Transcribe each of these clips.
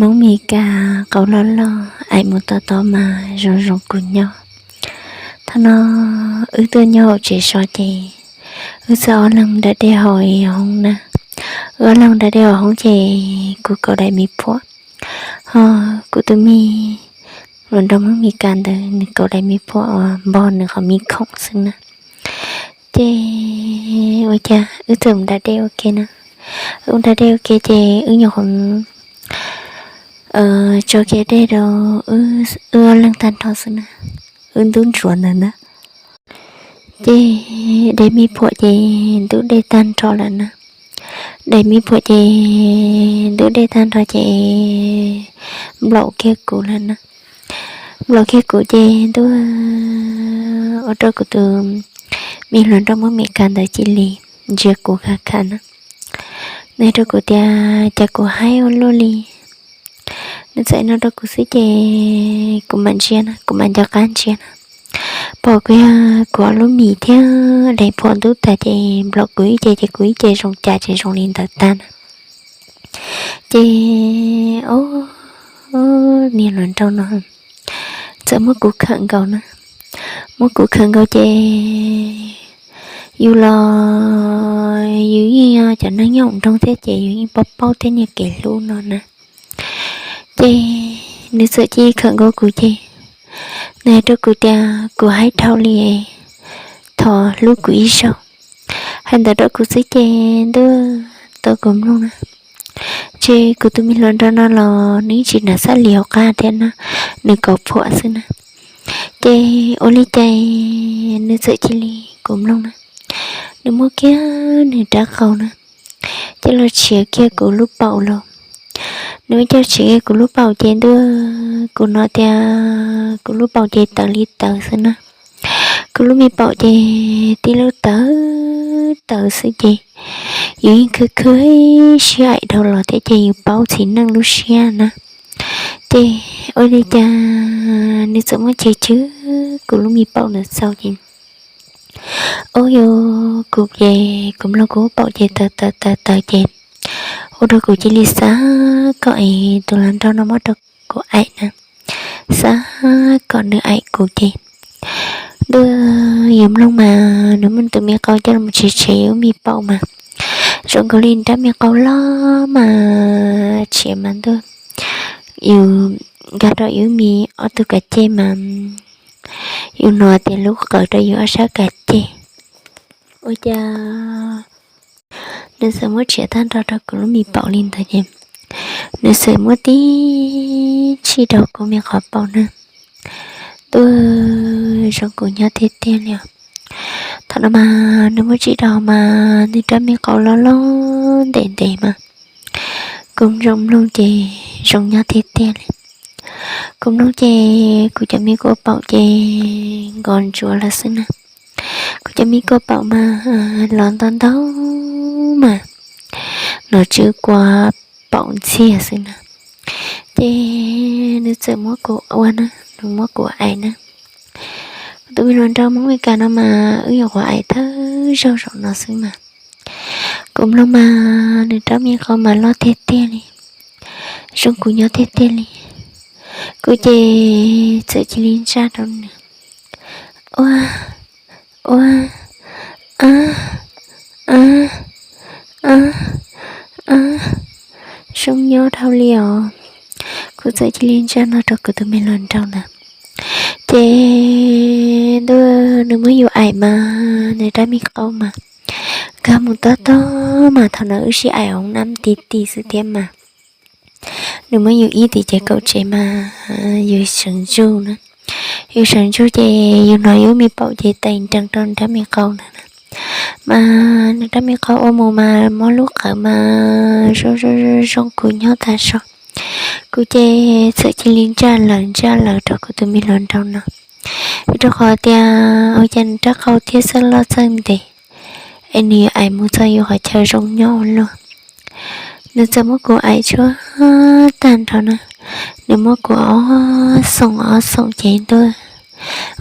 Hmoob Mes Kas qauv loj loj, aim mus tod tod mas zoo zoo kuv nyob. Thaum no wb tuaj nyob hauv tsev so ces wb txawm ob leeg da dej hauv hoob na. Wb ob leeg da dej hauv hoob ces kuv kaum daim me phuam, ho kuv tus me hluas nraug Hmoob Mes Kas ntawd nws kaum daim me phuam uas npog nws qhov me khoom xwb na. Ces ua cas wb txawm mus da dej ua ke na. Wb mus da dej ua ke ces wb nyuam qhuav tso kiag dej rau wb ob leeg tag nrho xwb na. Wb ntub ntsuav ntawd na. Ces de me phuam ces ntub dej tag nrho lawm na. De me phuam ces ntub dej tag nrho ces nplaum kiag kuv lawm na. Nplaum kiag kuv ces ntuj, ua rau kuv tus me hluas nraug Hmoob Mes Kas ntawd cia li ntsia kuv khav khav na. Nws hais rau kuv tias cas kuv haib ua luaj li. Nws txawm no rau kuv xwb ces kuv mam ntsia na, kuv mam nco qab ntsia na. Pom kuv yog kuv ob lub mis thiab daim phuam ntub tas ces nplaum kuv ib ce ces kuv ib ce zoo cas ces zoo li ntawd tag na. Ces o, niag hluas nraug no txawm muab kuv khawm nkaus na. Muab kuv khawm nkaus ces yus los yus yeej yog cov neeg nyob hauv nroog thiab ces yus yeej paub paub thiab niag kev hlub no na. Ces nws txawm cia li khawm nkaus kuv ces nws hais rau kuv tias kuv haib dhau li, thov hlub kuv ib zaug. Hais ntawd rau kuv xwb ces ntuj, tau kuv mloog na. Ces kuv tus me hluas nraug no los nws yeej tsis hnav xab lis hauv qab thiab na, nws kaus phuam xwb na. Ces ua li cas nws txawm cia li, kuv mloog na, nws muab kiag nws rab qau na coj los tshiav kiag kuv lub paum los. Nws muab coj tshiav kiag kuv lub paum ces ntuj, kuv hnov tias kuv lub paum ces tawv li tawv xwb na. Kuv lub me paum ces tib lub tawv tawv xwb ces yus yeej khwv khwv siab aim dhau los thiab ces yus paub txiv neej lub siab na. Ces ua li cas nws txawm muab chwv chwv kuv lub me paum ntawd txaus ces, ub, yus, kuv ces kuv mloog kuv lub paum ces tawv tawv tawv tawv ces ua rau kuv cia li xav kom es tus hluas nraug no muab rau kuv aim na, xav kom nws aim kuv ces ntuj, yus mloog mas nws muab nws tus me qau coj los tshiav tshiav yus lub me paum mas zoo nkaus li nws rab me qau loj mas tshiav mas ntuj, yus nkag rau yus lub me ob tug kav ceg mas yus hnov tias lub qawv rau yus ob sab kav ceg. Ua cas nws txawm muab tshiav tag nrho rau kuv lub me paum li ntawd ces nws txawm muab tib tshij rau kuv me qhov paum na. Ntuj, zoo kuv nyob tiag tiag li os. Thaum no mas nws muab tshij rau mas nws rab me qau loj loj ntev ntev mas kuv zoo mloog ces zoo nyob tiag tiag li. Kuv mloog ces kuv cov me kua paum ces nkos ntsuav lawm xwb na. Kuv cov me kua paum mas los ntau ntau mas nom tswv kua paum ntxiag xwb na. Ces nws txawm muab kuv ua na, nws muab kuv aim na. Kuv tus me hluas nraug Hmoob Mes Kas no mas wb nyuam qhuav aim thawj zaug zaum no xwb mas kuv mloog mas nws rab me qau mas loj tiag tiag li, zoo kuv nyob tiag tiag li. Kuv ces txawm cia li ntsaj rau nws, ua, ua, a, a, a, a, zoo nyob dhau li os. Kuv txawm cia li ntsaj no rau kuv tus me hluas nraug ntawd. Ces ntuj, nws muab yus aim mas nws rab me qau mas nkag mus tob tob mas thaum no wb sib aim hauv nab ti ti xwb thiab mas nws muab yus ib tim ces kaum tsev mas yus sawv ntsug na. Yus sawv ntsug ces yus hnov yus me paum ces tais nrees rau nws rab me qau ntawd na. Mas nws rab me qau ua mus mas muab lub qawv mas zoo zoo zoo kuv nyob tas zog. Kuv ces txawm cia li ntsaj lawm ntsaj lawm rau kuv tus me hluas nraug no, vim rau qhov tias ua cas nws rab qau thiaj txawj loj txawj ntev es nws yuav aim mus txog yus qhov chaw zoo nyob ua luaj. Nws txawm muab kuv aim tshuav tag nrho na, nws muab kuv ob xoom ob xoom ces ntuj,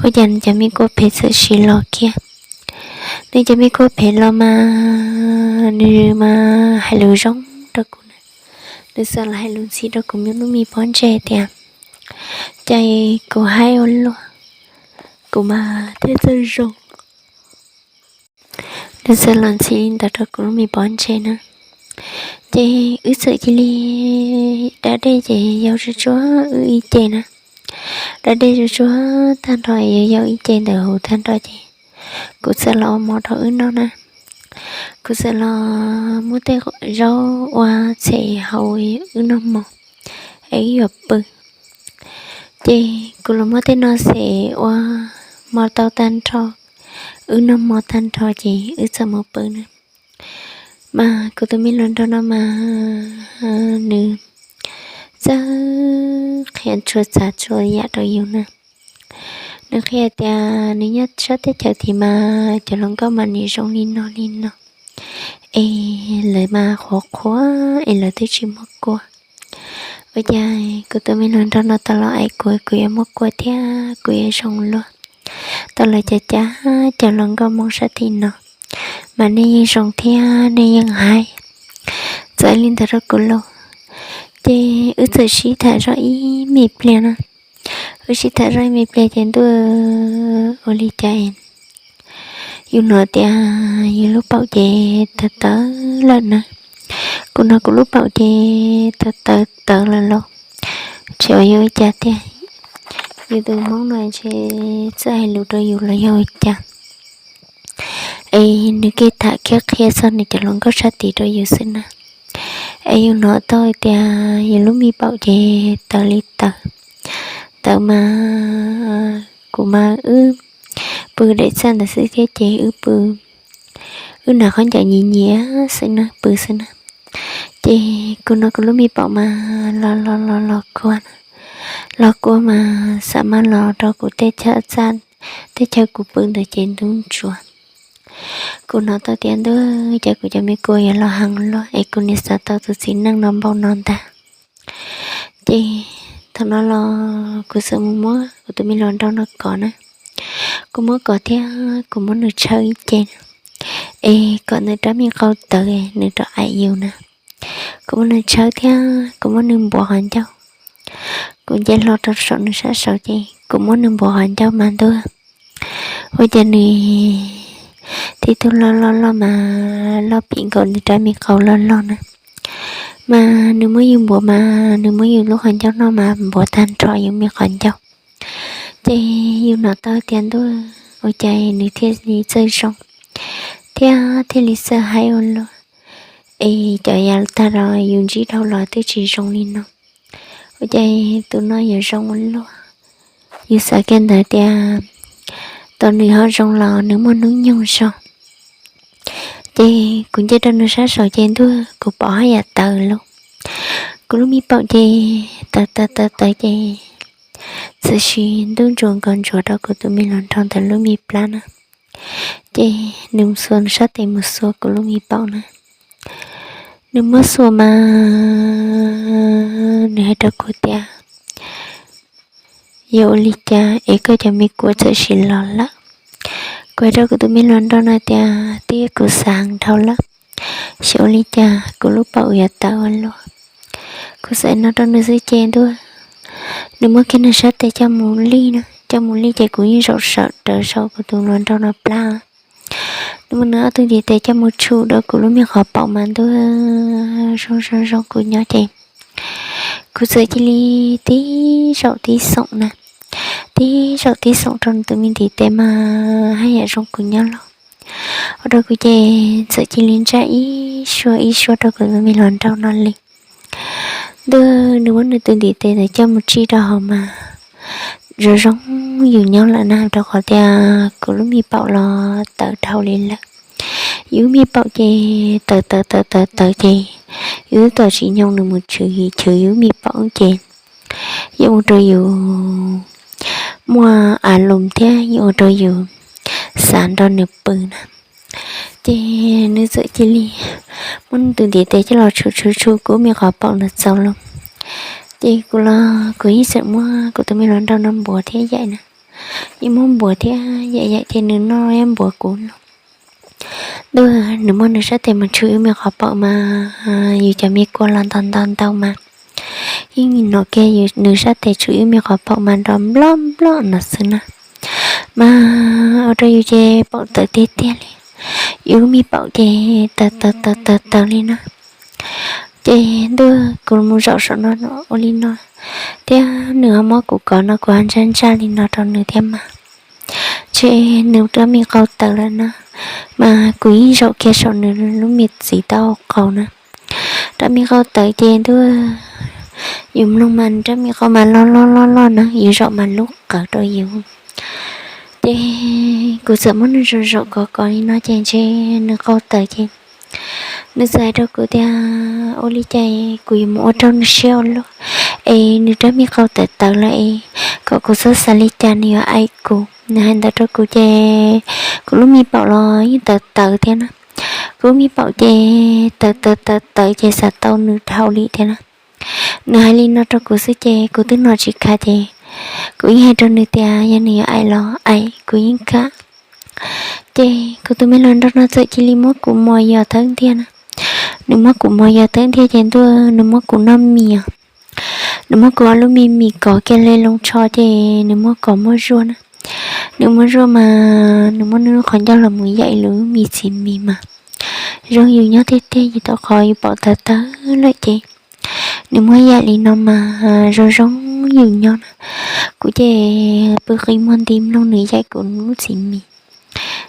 ua cas nws cov me kua phem txawm sim los kiag. Nws cov me kua phem los mas nws mas hais lus zoo rau kuv na. nws txawm los hais lus ntxhi rau kuv lub me pob ntseg tias, cas kuv haib ua luaj, kuv mas thiaj txawj zoo. Nws txawm los ntxhi li ntawd rau kuv lub me pob ntseg na. Ces wb txawm cia li da dej ces yau tsuag tsuag wb ib ce na. Da dej tsuag tsuag tag nrho yau yau ib ce ntawm hauv tag nrho ces kuv txawm los ua mov rau wb noj na. Kuv txawm los muab tej zaub ua txhem hau wb noj mov es wb yuav pw. Ces kuv los muab tej no xes ua mov tau tag nrho, wb noj mov tag nrho ces wb txawm mus pw na. Mas kuv tus me hluas nraug no mas nws txawj qhia txhua tsav txhua yam rau yus na. Nws qhia tias nws nyob sab teb chaws tid mas cov hluas nkauj mas nws zoo li no li no, es lawv mas qhuav qhuav es lawv twb tsis muaj kua. Ua cas kuv tus me hluas nraug no tau los hais kuv, kuv yuav muaj kua thiab kuv yuav zoo luaj. Tau lawv cav cas cov hluas nkauj Hmoob sab tid no mas nej yeej zoo thiab nej yeej haib. Txawm li ntawd rau kuv lauj. Ces wb txawm sib tham zoj ib me pliag na. Wb sib tham zoj ib me pliag ces ntuj, ua li cas yus hnov tias yus lub paum ces tawv tawv lawm na. Kuv hnov kuv lub paum ces tawv tawv tawv lawm lauj. Ntshe ua yog ua cas tiag, yus tus Hmoob no ntshe txawj hais lus rau yus los yog ua cas. Es nws kev tham khiav qhia txog nws cov hluas nkauj sab tid rau yus xwb na. Es yus hnov tau tias yus lub me paum ces tawv li tawv, tawv mas kuv mas wb pw daim txaj ntawd xwb thiab ces wb pw, wb hnav khaub ncaws nyias nyias xwb na, pw xwb na. Ces kuv hnov kuv lub me paum mas los los los los kua na, los kua mas xav mas los rau kuv tej chaw txaj, tej chaw kuv pw ntawd ces ntub ntsuav. Kuv hnov tau tias ntuj, cas kuv cov me kua yuav los heev luaj es kuv nim xav tau tus txiv neej no npaum no ntag. Ces thaum no los kuv txawm mus muab kuv tus me hluas nraug no kov na. Kuv muab kov thiab kuv muab nws tshawb ib ce na, es kom nws rab me qau tawv nws rov aim yus na. Kuv muab nws tshawb thiab kuv muab nws npuav qhov ncauj. Kuv nce hlo rau saum nws sab saud ces kuv muab nws npuav qhov ncauj mas ntuj, ua cas nws tib tug loj loj loj mas loj pim nkaus nws rab me qau loj loj na. Mas nws muab yus npuav mas nws muab yus lub qhov ncauj no mas npuav tag nrho yus me qhov ncauj. Ces yus hnov tau tias ntuj, ua cas nws thiaj li txawj zoo thiab thiaj li txawj haib ua luaj. Es cov yav tag los yus ntsib dhau los twb tsis zoo li no, ua cas tus no yuav zoo ua luaj. Yus xav kiag ntawd tias tos nws ho zoo los nws muaj hnub nyoog zog. Ces kuv nce rau nws sab saud ces ntuj, kuv pom haj yam tawv lauj. Kuv lub me paum ces tawv tawv tawv tawv ces txawm sim ntub ntsuav nkaus ntsuav rau kuv tus me hluas nraug ntawd lub me plab na. Ces nws xuas nws sab tes mus xuas kuv lub me paum na. Nws muab xuas mas nws hais rau kuv tias, yog ua li cas es koj cov me kua txawm sim los lawm? Kuv hais rau kuv tus me hluas nraug no tias twb yog kuv xav heev dhau lawm, xyov ua li cas kuv lub paum yuav tawv ua luaj. Kuv txawm no rau nws xwb ces ntuj, nws muab kiag nws sab tes coj mus lij na, coj mus lij ces kuv yeej zaum sawm rawv saum kuv tus hluas nraug no plab. Nws muab nws ob tug ntiv tes coj mus tshum rau kuv lub me qhov paum mas ntuj, zoo zoo zoo kuv nyob ces kuv txawm cia li tib zaum tib xoom na, tib zaum tib xoom rau nws tus me ntiv tes mas haj yam zoo kuv nyob lauj. Ua rau kuv ces txawm cia li ntsaj ib suab ib suab rau kuv tus me hluas nraug no li. Ntuj, nws muab nws tus ntiv tes ntawd coj mus tsij rau hauv mas zoo zoo yus nyob lawm na, rau qhov tias kuv lub me paum los tawv dhau li lawm. Yus lub me paum ces tawv tawv tawv tawv tawv ces yus twb tsis nyoog nws mus chwv, chwv yus lub me paum ces yeej ua rau yus muaj a lus thiab yeej ua rau yus xav nrog nws pw na. Ces nws txawm cia li muab nws tus ntiv tes coj los tshum tshum tshum kuv lub me qhov paum ntawd txaus lauj. Ces kuv los kuv yeej txawm muab kuv tus me hluas nraug no npuav thiab yaim na, yeej muab npuav thiab yaim yaim ces nws noj thiab npuav kuv lauj. Ntuj, nws muab nws sab tes mus tshwm wb me qhov paum mas yus cov me kua los ntau ntau ntau mas yeej nov kiag nws sab tes tshwm wb me qhov paum mas nrov nploj nploj no xwb na. Mas ua rau yus ces paum tawv tiag tiag li. Yus lub me paum ces tawv tawv tawv tawv tawv li na. Ces ntuj, kuv mus zaum saum no ua li no, thiab nws ho muab kuv kov no kuv ho ntsaj ntsaj li no rau nws thiab mas. Ces nws rab me qau tawv lawm na, mas kuv yeej zaum kiag saum nws lub me txiv taub hau qau na. Rab me qau tawv ces ntuj, yus mloog mas nws rab me qau mas loj loj loj loj na, yus zaum mas lub qawv rau yus. Ces kuv txawm muab nws zaum zaum kov kov li no ces ntshe nws qau tawv ces nws txawm hais rau kuv tias, ua li cas kuv yuav mus ua rau nws siab ua luaj, es nws rab me qau tawv tawv lawm es kom kuv txhob xav li cas nws yuav aim kuv. Nws hais ntawd rau kuv ces kuv lub me paum los yeej tawv tawv thiab na. Kuv lub me paum ces tawv tawv tawv tawv ces xav tau nws dhau li thiab na. Nws hais li no rau kuv xwb ces kuv twb hnov tsis khav ces kuv yeej hais rau nws tias yog nws yuav aim los aim kuv yeej kam. Ces kuv tus me hluas nraug no txawm cia li muab kuv muas yos thawb ntiag na. Nws muab kuv muas yos thawb ntiag ces ntuj, nws muab kuv noj mis os. Nws muab kuv ob lub me mis kov kiag li loo tsho ces nws muab kov muab zuaj na. Nws muab zuaj mas nws muab nws lub qhov ncauj los mus yaim lub me txiv mis mas zoo yus nyob tiag tiag, yus tau qhov yus paum tawv tawv lawm ces nws muab yaim li no mas zoo zoo yus nyob na. Kuv ces pw qi muag nti mloog nws yaim kuv lub txiv mis,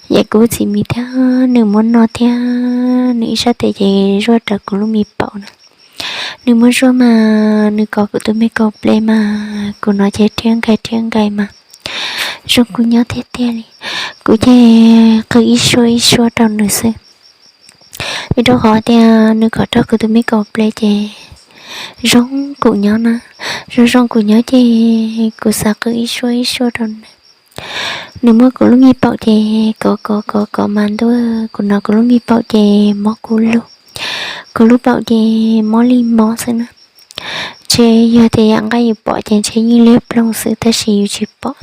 yaim kuv lub txiv mis thiab nws muab noj thiab nws ib sab tes ces zuaj rawv kuv lub me paum na. Nws muab zuaj mas nws kov kuv tus me kaus ples mas kuv hnov ces rhiab nqaij rhiab nqaij mas zoo kuv nyob tiag tiag li. Kuv ces qw ib suab ib suab rau nws xwb, vim rau qhov tias nws kov rau kuv tus me kaus ples ces zoo kuv nyob na. Zoo zoo kuv nyob ces kuv xav qw ib suab ib suab rau nws. Nws muab kuv lub me paum ces kov kov kov kov mas ntuj, kuv hnov kuv lub me paum ces mob kuv lug. Kuv lub paum ces mob li mob xwb na. Ntshe yog tias yam nqaij yus pom ces ntshe yeej liab ploog xwb tab sis yus tsis pom.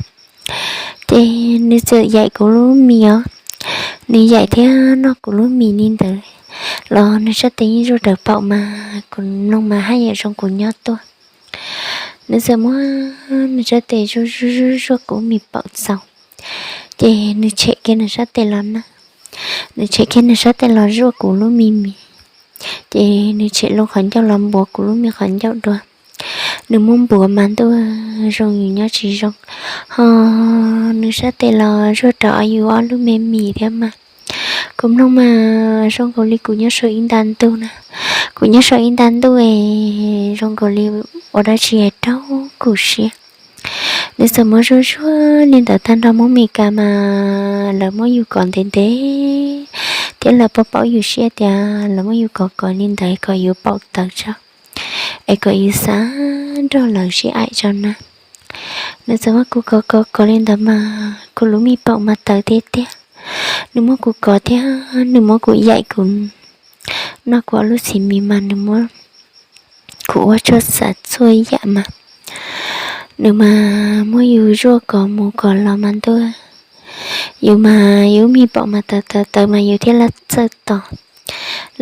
Ces nws txawm yaim kuv lub mis os, nws yaim thiab noj kuv lub mis li ntawd los nws sab tes yeej zuaj rawv paum mas kuv mloog mas haj yam zoo kuv nyob tuaj. Nws txawm muab nws sab tes zuaj zuaj zuaj zuaj kuv me paum txaus, ces nws tshem kiag nws sab tes los na. Nws tshem kiag nws sab tes los zuaj kuv lub me mis, ces nws tshem loo qhov ncauj los npuav kuv lub me qhov ncauj dua. Nws muab npuav mas ntuj, zoo yus nyob tsis zoo, ho nws sab tes los zuaj rau yus ob lub me mis thiab mas. Kuv mloog mas zoo nkaus li kuv nyob saum ib nta ntuj na. Kuv nyob saum ib nta ntuj es zoo nkaus li ua dab tsi es raug kuv siab. Nws txawm muab zuaj zuaj li ntawd tag nrho, Hmoob Mes Kas mas lawv muab yus kov ntev ntev thiab lawv paub paub yus siab tias lawv muab yus kov kov li ntawd kom yus paum tawv tso, es kom yus xav nrog lawv sib aim tso na. Nws txawm muab kuv kov kov kov li ntawd mas kuv lub me paum mas tawv tiag tiag. Nws muab kuv kov thiab nws muab kuv yaim kuv noj kuv ob lub txiv mis mas nws muab kuv ua txhua tsav txhua yam mas. Nws mas muab yus zuaj kov mus kov los mas ntuj, yus mas yus lub me paum mas tawv tawv tawv mas yus thiaj laj txawj tos,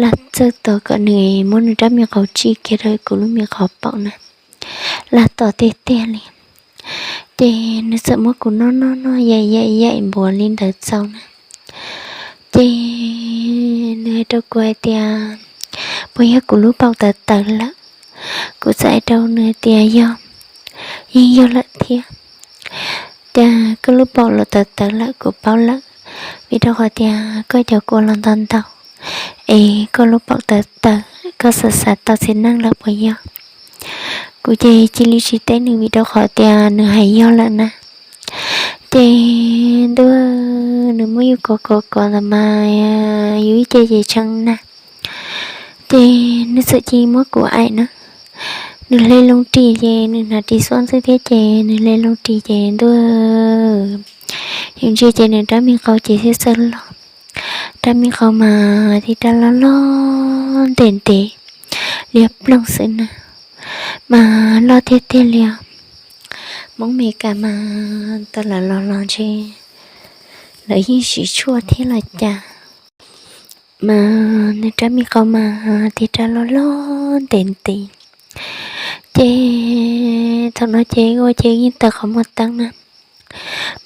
laj txawj tos kom nws muab nws rab me qau tsij kiag rau kuv lub me qhov paum na, laj tos tiag tiag li. Ces nws txawm muab kuv noj noj noj yaim yaim yaim npuav li ntawd txaus na. Ces nws hais rau kuv hais tias, puas yog kuv lub paum tawv tawv lawm? Kuv txawm hais rau nws tias yog, yeej yog lawm thiab. Tias koj lub paum los tawv tawv lawm kuv paub lawm, vim rau qhov tias koj cov kua los ntau ntau, es koj lub paum tawv tawv, koj xav xav tau txiv neej lawm puas yog? Kuv ces cia li tsis teb nws vim rau qhov tias nws hais yog lawm na. Ces ntuj, nws muab yus kov kov kov ntawd mas yus ib ce ces tshee na. Ces nws txawm cia li muab kuv aim na. Nws hle loo ris ces nws hnav ris xuab ntxwb thiab ces nws hle loo ris ces ntuj, yus ntsia ces nws rab me qau ces thiaj txawj loj. Rab me qau mas thiaj rab loj loj ntev ntev liab ploog xwb na, mas loj tiag tiag li os. Hmoob Mes Kas mas tau lawv los los ntshe lawv yeej siv tshuaj thiab los cas. mas nws rab me qau mas tig rab loj loj ntev ntev. Ces thaum no ces ua ces yeej taws qhov muag teeb na,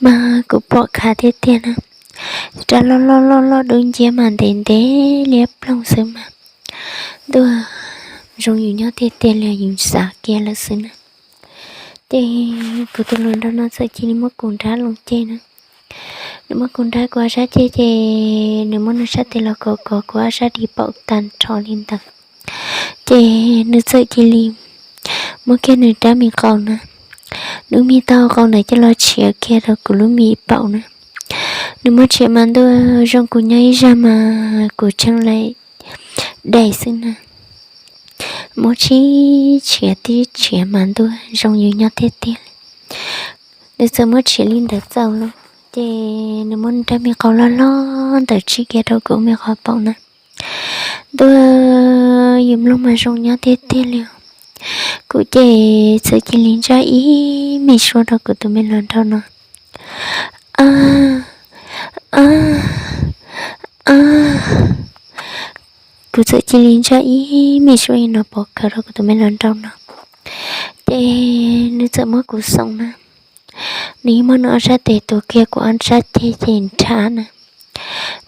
mas kuv pom khav tiag tiag na, rab loj loj loj loj dub nciab mas ntev ntev liab ploog xwb mas, ntuj, zoo yus nyob tiag tiag li, yus xav kiag lawm xwb na. Ces kuv tus hluas nraug no txawm cia li muab kuv nrab loo ceg na. Nws muab kuv nrab kuv ob sab ceg ces nws muab nws sab tes los kov kov kuv ob sab di paum tag nrho li ntawd. Ces nws txawm cia li muab kiag nws rab me qau na, nws me taub hau qau ntawd coj los tshiav kiag rau kuv lub me paum na. Nws muab tshiav mas ntuj, zoo kuv nyob ib zag mas kuv tsheej laim daim xwb na. Muab tshiav tshiav tib tshiav mas ntuj, zoo yus nyob tiag tiag li. Nws txawm muab tshiav li ntawd txaus los ces nws muab nws rab me qau loj loj ntawd tsij kiag rau kuv me qhov paum na. Ntuj, yus mloog mas zoo nyob tiag tiag li os. Kuv ces txawm cia li ntsaj ib me suab rau kuv tus me hluas nraug no. A, a, a, kuv txawm cia li ntsaj ib me suab li no pov khawv rau kuv tus me hluas nraug no. Ces nws txawm muab kuv xoom na. Nws yeej muab nws ob sab tes tuav kiag kuv ob sab ceg ces nrhav na.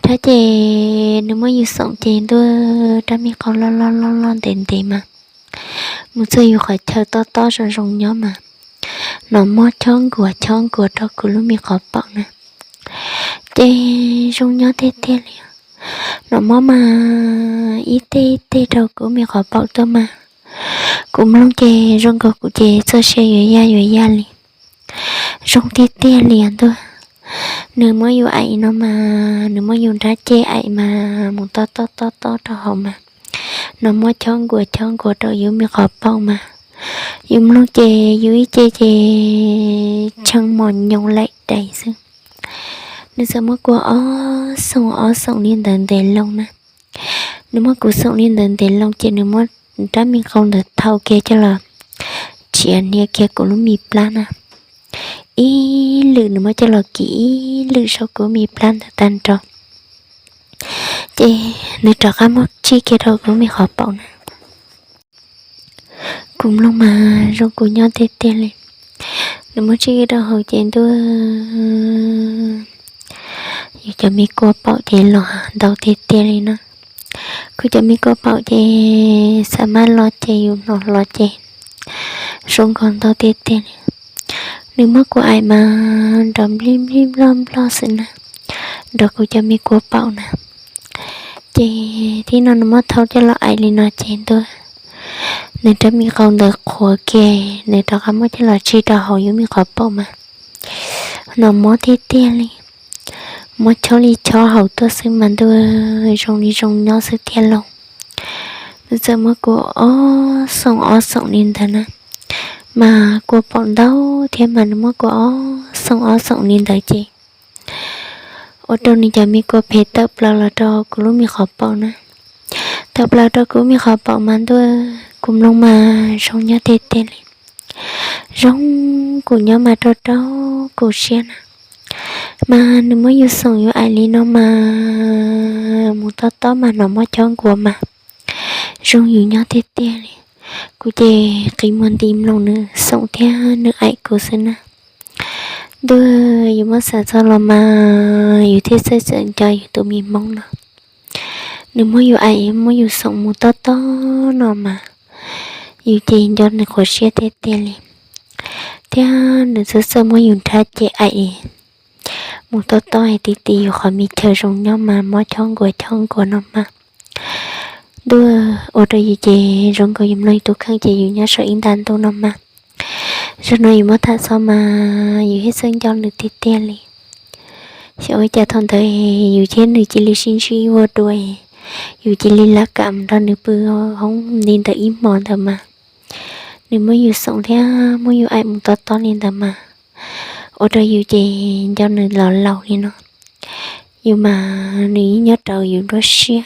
Nrhav ces nws muab yus xoom ces ntuj, rab me qau loj loj loj loj ntev ntev mas mus txog yus qhov chaw tob tob zoo zoo nyob mas, nws muab chob nkuas chob nkuas rau kuv lub me qhov paum na. Ces zoo nyob tiag tiag li. Nws muab mas ib teg ib teg rau kuv me qhov paum tuaj mas, kuv mloog ces zoo nkaus kuv ces txoj sia yuav yaj yuav yaj li. Zoo tiag tiag li ntuj. Nws muab yus aim no mas, nws muab yus nrab ceg aim mas mus tob tob tob tob rau hauv mas, nws muab chob nkuas chob nkuas rau yus me qhov paum mas, yus mloog ces yus ib ce ces tshee mos nyoos laim dais xwb. Nws txawm muab kuv ob xoom ob xoom li ntawd ntev loo na. Nws muab kuv xoom li ntawd ntev loo ces nws muab rab me qau ntawd thau kiag coj los tshiav hnia kiag kuv lub me plab na. Ib lwm nws muab coj los kiv ib lwm saum kuv me plab ntawd tag nrho. Ces nws rov qab muab tsij kiag rau kuv me qhov paum na. Kuv mloog mas zoo kuv nyob tiag tiag li. Nws muab tsij kiag rau hauv ces ntuj, yus cov me kua paum ces los ntau tiag tiag li na. Kuv cov me kua paum ces xav maj los ces yus hnov hlo ces zoo nkaus ntau tiag tiag li. Nws muab kuv aim mas nrov nplij nplij nploj nploj xwb na, nrov kuv cov me kua paum na. Ces tib no nws muab thau coj los aim li no ces ntuj, nws rab me qau ntawd qhuav kiag, nws rov qab muab coj los tsij rau hauv yus me qhov paum mas, nws mob tiag tiag li. Mob chob li chob hauv tuaj xwb mas ntuj, zoo li zoo nyob xwb thiab lauj. Nws txawm muab kuv ob xoom ob xoom li ntawd na, mas kua paum ntau thiab mas nws muab kuv ob xoom ob xoom li ntawd ces ua rau nws cov me kua phem tawm plaws los rau kuv lub me qhov paum na. Tawm plaws rau kuv lub me qhov paum mas ntuj, kuv mloog mas zoo nyob tiag tiag li. Zoo kuv nyob mas rau rau kuv siab na. Mas nws muab yus xoom yus aim li no mas mus tob tob mas nws muab chob nkuas mas zoo yus nyob tiag tiag li. Kuv ces qi muag nti mloog nws xoom thiab nws aim kuv xwb na. Ntuj, yus muab xav txog los mas yus thiaj txawj txawm nco yus tus me hmoob no. Nws muab yus aim muab yus xoom mus tob tob no mas yus ces nco nws qhuav siab tiag tiag li. Thiab nws txawj txawj muab yus nrab ces aim mus tob tob hais tiag tiag yus qhov me chaw zoo nyob mas mob chob nkuas chob nkuas no mas. Ntuj, ua rau yus ces zoo nkaus yus mloog yus tus kheej ces yus nyob saum ib nta ntuj no mas. Zaum no yus muab tham txog mas yus thiaj txawj nco nws tiag tiag li. Xyov ua cas thaum ntawd yus thiab nws cia li sib ntsib ua dua, yus cia li laj kam mus nrog nws pw hoob li ntawd ib hmos ntawd mas. Nws muab yus xoom thiab muab yus aim mus tob tob li ntawd mas ua rau yus ces nco nws los laus li no. Yus mas nws yeej nyob rau yus nruab siab.